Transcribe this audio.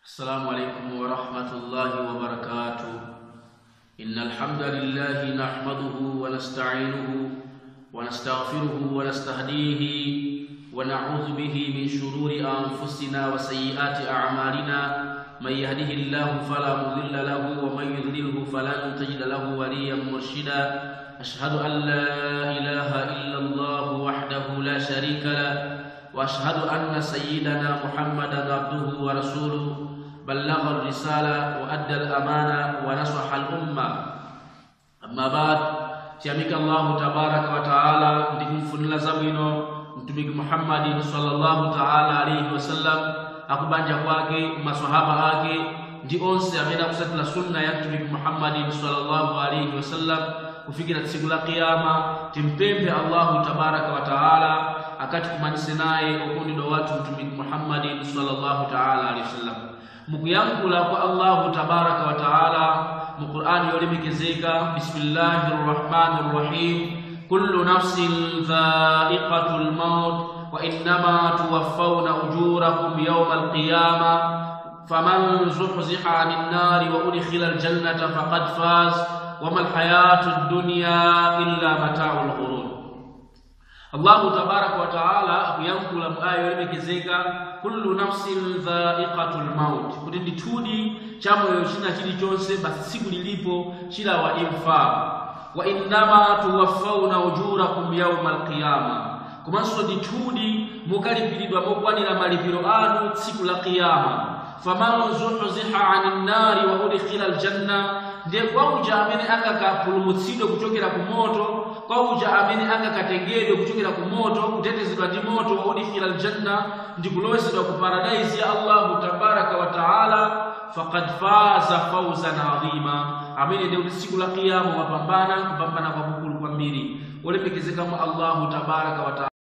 السلام عليكم ورحمة الله وبركاته. إن الحمد لله نحمده ونستعينه ونستغفره ونستهديه ونعوذ به من شرور أنفسنا وسيئات أعمالنا، من يهده الله فلا مضل له ومن يضلله فلن تجد له وليا مرشدا. أشهد أن لا إله إلا الله وحده لا شريك له، وأشهد أن سيدنا محمدا عبده ورسوله، بلغ الرسالة وأدى الأمانة ونصح الأمة. أما بعد، tiyamika Allahu tabaraka wa taala ndi kumfunira zabwino Mtumiki Muhammadin sallallahu taala alayhi wasallam, akubanja kwake, maswahaba ake ndi onse amene akusatira sunna ya Mtumiki Muhammadin sallallahu alayhi wasallam kufikira tsiku la Kiyama. Timpemphe Allahu tabaraka wa taala akati kumanise naye okondedwa wathu Mtumiki Muhammadin sallallahu taala alayhi wasallam. Mukuyankhula kwa Allahu tabaraka wa taala mu Qur'ani yolemekezeka, bismillahir rahmanir rahim, kullu nafsin dha'iqatul maut wa innama tuwaffawna ujurakum yawmal qiyamah faman zuhziha 'anil nari wa udkhila al-jannata faqad faz wa mal hayatud dunya illa mata'ul ghurur. Allahu tabaraka wa taala akuyankhula mu aya yolemekezeka, kullu nafsin dha'iqatul maut, kuti ndithudi chamoyo china chilichonse basi tsiku lilipo chilawa imfa. Wa innama tuwaffawna ujurakum yawmal qiyama, komanso ndithudi mukalipiridwa mokwanira malipiro anu tsiku la Qiyama. Faman zuhziha 'anil nari wa udkhila aljanna, ndiye kwa uja amene angakapulumutsidwe kuchokera ku moto, kwa uja amene angakatengedwe kuchokera ku moto, kutetezedwa ndi moto, wa udkhila aljanna, ndi kulowesedwa ku paradise ya Allahu tabaraka wa taala, faqad faza fawzan adhima, amene ndiye kuti tsiku la Kiyama wapambana kupambana kwakukulu kwambiri. Olemekezeka mu Allahu tabaraka wa taala.